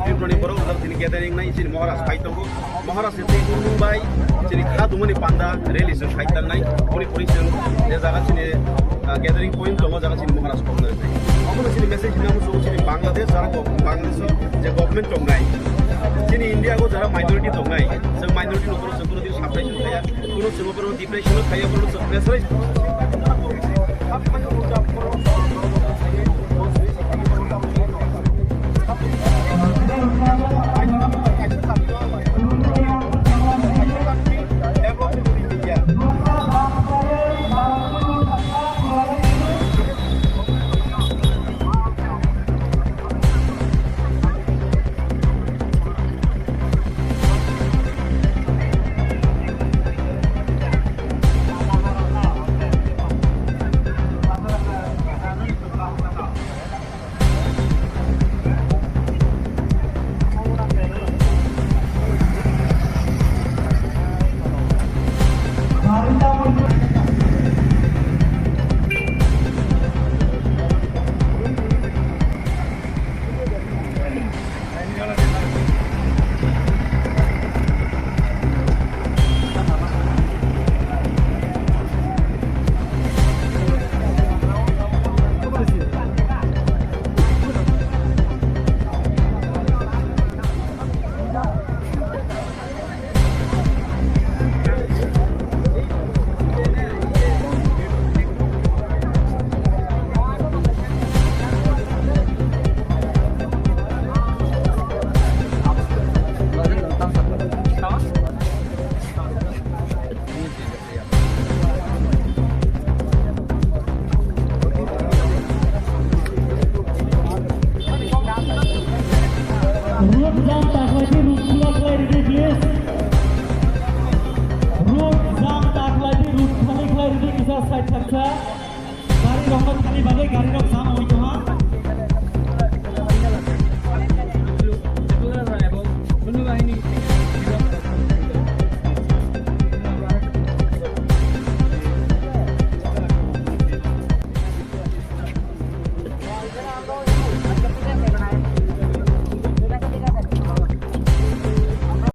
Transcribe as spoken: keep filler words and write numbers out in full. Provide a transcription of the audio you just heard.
Tripurani borok rok chini gathering nai chini Maharaj phai tongo. Maharaj ni twi Mumbai chini kha dumani panda rally se phai tangnai. Boni pori chwng je jaga chini, ah, gathering point tongo, jaga chini Maharaj kok nai. Omo chini message hinna muchungo chini Bangladesh jara go-, Bangladesh je government tongnai. Chini India go jara minority tongnai. Chwng minority no koro chwng koro din sapai chwng kaya. Kunu chwng borok depression o thaiya, borok chwng pressure. Road jam ta khlai di, road khula khlai ridi, please. Road jam ta khlai di, road khali khlai ridi, kisa side thaksa. Gari rok no thani bagwi, gari rok jam oi tongha.